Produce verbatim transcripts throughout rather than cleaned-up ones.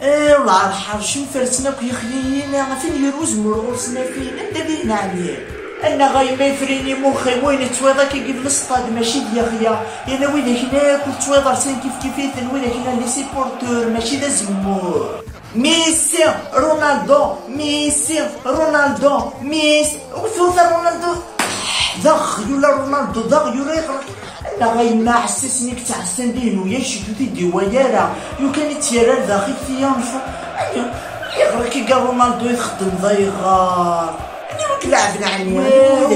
Eh, wala ḥercen fersen akk yexyayen, a fin yir uzemmur ɣur-sen afin, anda d ineɛli. Annaɣ a yemma yefrin imuxxi, wayen yettwiḍ akka i d lesṭad, mačči d yexya. Yal widak-nni akk ur ttwiḍ rsan kifkif-iten, widak-nni d les supporteurs, mačči d azemmur. Messi, Ronaldo, Messi, Ronaldo, Messi. Ur twata Ronaldo. D aɣyul a Ronaldo, d aɣyul a yeɣrek. Neɣ a yemma ɛessasen i yettɛassan dihin uyac ur t-id-iwala ara. Yukan i tt-yerra ar daxel tiyanfu. Ani, ayɣer akka i Ronaldo i txeddmeḍ ayɣer? Ani ur k-leɛben ɛni? Wa,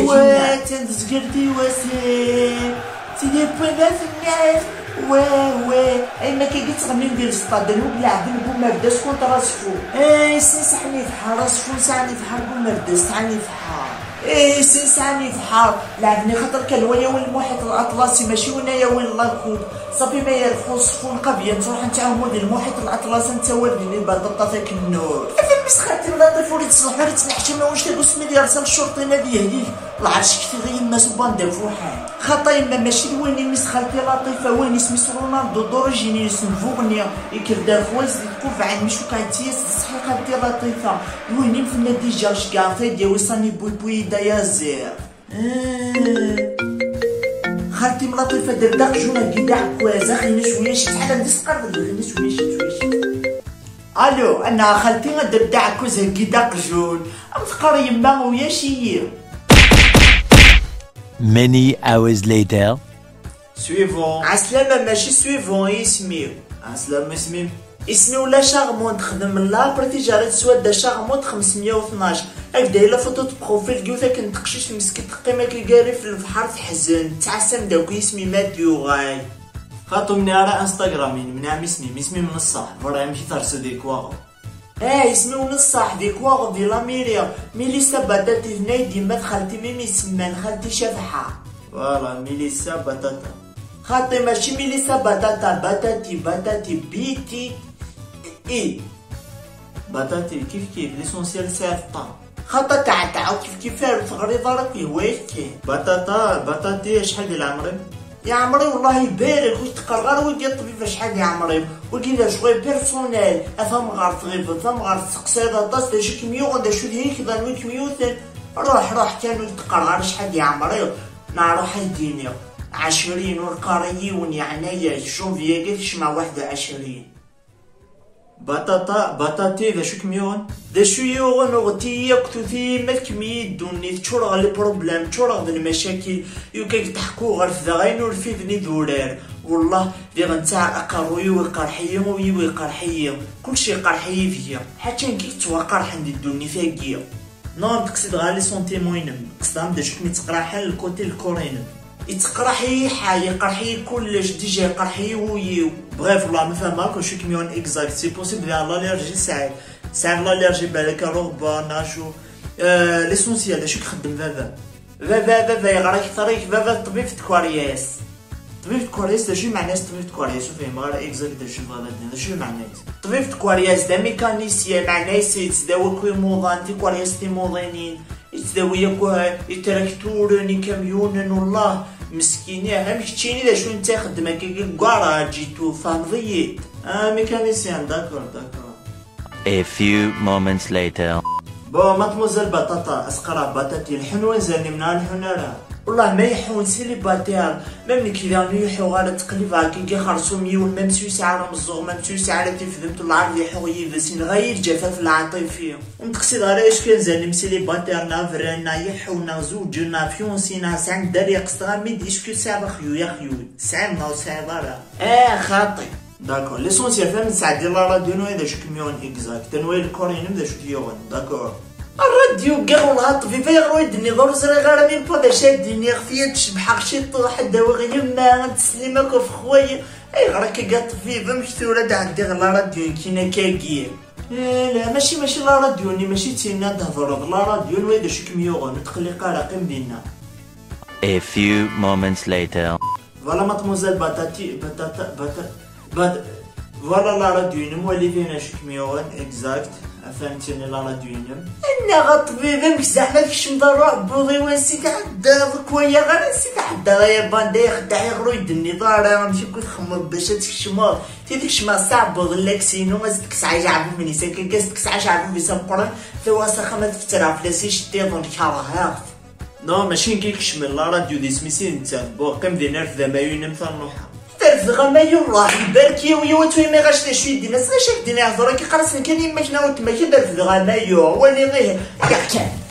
wa, attan tezger-d i wasif. C'est des points de finale. Wa, wa. Ay ma akka i ttɣennin di lesṭad, ur leɛben Bumerdas contre Asfu. Ay, sin sɛan ibḥar, Asfu sɛan ibḥar, Bumerdas sɛan ibḥar. Ih, sin sɛan ibḥar. Leɛben i xaṭer kan wa yawi lmuḥiṭ Laṭlasi, mačči win a yawi llakud. Ṣafi ma yerbeḥ useffun qabyan, ttruḥen ttɛumun di lmuḥiṭ Laṭlasi, netta war din i baṭaṭa takennurt. Atan mis xalti Laṭif ur ittṣeḥḥi ur ittneḥcam, wanect-agi usmi d yerṣa lcurṭin ad yehlig. Lɛerc ktiɣ i yemma-s n wanda fuḥan. Xaṭa yemma mačči d wayen i mis xalti Laṭifa, wayen isem-is Ronaldo, d origine-ines n Buɣni, ikker-d ar xwaz di tqubaɛin, mi cukkeɣ d tiyas d ṣṣeḥi xalti Laṭifa. Win i m-tenna déjà, ceggɛeɣ-t ad d-yawi Sani Bouy Bouy d ayaziḍ. Eh. Xalti-m Laṭifa, der-d aqjun-agi d aɛekkaz, axi-ines wiyac, ttḥadam d isqarden, axi-ines wiyac, wiyac. Allo, anna xalti, der-d aɛekkaz-agi d aqjun. Am teqqar yemma, uyac-iyi. Many hours later. Suivant. Ɛeslama, mačči suivant i isem-iw. Ɛeslama isem-im? Isem-iw La Charmante, xdem la après tijaret swadda Charmante xemsemya u tnac. Ak-d-ay la photo de profil n yiwet akken n teqcict meskint teqqim akka gar rrif n lebḥer teḥzen, tettɛassa ameddakel isem-im ad d-yuɣal. Xaṭi, ur mniɛ ara Instagram-inem, mniɛ isem-im, isem-im n ṣṣeḥ, berra amek i terseḍ di kwaɣeḍ. Ah, isem-iw n ṣṣeḥ di kwaɣeḍ di l'Amérique, Mélissa Batati, tenna-yi-d yemma d xalti-m imi semman xalti Cabḥa. Voilà, Mélissa Batata. Xaṭi, mačči Mélissa Batata, Batati, Batati, B T I. Batati, kif kif, l'essentiel sɛiḍ ṭṭam. Xaṭa tɛetɛa kif kif, ar ur teɣriḍ ara akk yehwa-yak kan. Batata, Batati, acḥal di leɛmer-im? Yeɛmer-iw, Allah ibarek, ur teqqareɣ ara wigi ṭṭbib acḥal yeɛmer-iw. Wigi d acɣal personnel. A tamɣart tɣibeḍ, tamɣart testeqsayeḍ aṭas, d acu i kem-yuɣen, d acu d hikḍan wi kem-yuten. Ruḥ, ruḥ kan, ur teqqareɣ ara acḥal yeɛmer-iw. Neɣ ruḥ ad d-iniɣ ɛecrin, ur qqar i yiwen, yeɛna-yak, janvier-agi ad kecmeɣ waḥed u ɛecrin. Batata, Batati, d acu i kem-yuɣen? D acu i yuɣen, uɣet-iyi akk, tewwet-iyi ma tkemmel-iyi ddunit, ččureɣ les problèmes, ččureɣ d lmacakil, yukan-k teḥku ɣer tdaɣ ayen ur fiden idurar. Wellah, diɣ netta aqerruy-iw iqerḥ-iyi, ul-iw iqerḥ-iyi, kullec iqerḥ-iyi deg-i. Ḥaca nekk i yettwaqerḥen di ddunit-agi. Non, teqsiḍ ɣer les sentiments-inem. Qesdeɣ-am d acu i kem-itteqraḥen, le côté le corps-inem. Itteqraḥ-iyi ḥal, iqerḥ-iyi kullec, déjà iqerḥ-iyi wul-iw. Bref, والله ما فهمك واش كيما exact. C'est possible d l'allergie سعيد. سعيد l'allergie بالك رغبة، ناشو. Euh, l'essentiel، d acu i ixeddem baba؟ Baba, baba yeɣra akteṛ-ik, baba d ṭṭbib n tkeryas. Ṭṭbib n tkeryas, d acu i meɛna-s ṭṭbib n tkeryas? Ur fhimeɣ ara exact d acu i tebɣiḍ ad d-tiniḍ, d acu i meɛna-s? Ṭṭbib n tkeryas d amikanisyen, meɛna-s yettdawi akk imuḍan, tikeryas timuḍinin, yettdawi akk, eh, itrakturen, ikamyunen, wellah, meskin, ih, am keččini d acu netta ixeddem akka deg ugaṛaǧ, itu, tfehmeḍ-iyi-d? Ah, mikanisyen, d'accord, d'accord. A few moments later. Bon, mademoiselle Batata, asqara Batati, lḥun wanzaren-im neɣ lḥun ara? Wellah ma iḥun, célibataire. Même nekk daɣen ur iḥuɣ ara, ttqellibeɣ akka i xersum yiwen, même si ur sɛiɣ ara meẓẓuɣ, même si ur sɛiɣ ara tifdemt, wellah ad iḥuɣ yid-s, inɣa-yi lǧafaf lɛaṭifi. Ur n-teqsideḍ ara est-ce que anzaren-im célibataire, neɣ bran, neɣ iḥun, neɣ zewǧen, neɣ fiancé, neɣ sɛan dderya, qesdeɣ-am-id est-ce que tesɛiḍ axyul, axyul, tesɛiḍ neɣ ur tesɛiḍ ara? Ah, xaṭi. D'accord. L'essentiel, fhem, nesɛeddi la radio, anwa d acu kem-yuɣen exact? Anwa i le corps-inem d acu t-yuɣen? D'accord. Rradyu, ggiɣ wellah a ṭṭbib, ayɣer ur yi-d-tenniḍ? Ur ẓriɣ ara même pas d acu ad d-iniɣ, fiya ad d-cebḥeɣ ciṭuḥ, ad d-awiɣ yemma, ad d-teslim akk ɣef xway. Ayɣer akka a ṭṭbib, amek tura ad ɛeddiɣ la radio nekkini akkagi? Eh, la, mačči, mačči la radio-nni, mačči d tinna ad d-thedreḍ, la radio, anwa d acu kem-yuɣen? Ur tqelliq ara, qqim dinna. A few moments later. Voilà, mademoiselle Batati, Batata, Bata-, Bat-, voilà la radio-inem, wali din acu kem-yuɣen, exact. Atan ttini la radio-inem. Annaɣ a ṭṭbib, amek zeɛma tkecmeḍ ɣer uɛebbuḍ-iw? Ansi tɛeddaḍ? Ur k-walaɣ ara. Ansi tɛeddaḍ ay abanda? Ixeddeɛ iɣer ur yi-d-tenniḍ ara. Amek akk i txemmeḍ bac ad tkecmeḍ? Ti tkecmeḍ s aɛebbuḍ n laks-inu, ad s-tekkes ɛijaɛbub-nni s akka, ad s-tekkes ɛijaɛbub-is ameqqran, tawa s axxam ad fettreɣ fell-as iceṭṭiḍen, kerheɣ-t. Non, mačči nekk i ikecmen la radio, d isem-is i nettat. Bon, qqim din, rfed amayu-inem, ternuḥeḍ. Terfdeɣ amayu, Allah ibarek, yaw yaw, ad twim iɣac d acu i d-yenna. S acu i d-yenna? Ihḍer akka, iqqar-asen kan yemma-k neɣ weltma-k, ad d-refdeɣ amayu. Wali ihi. Akka kan.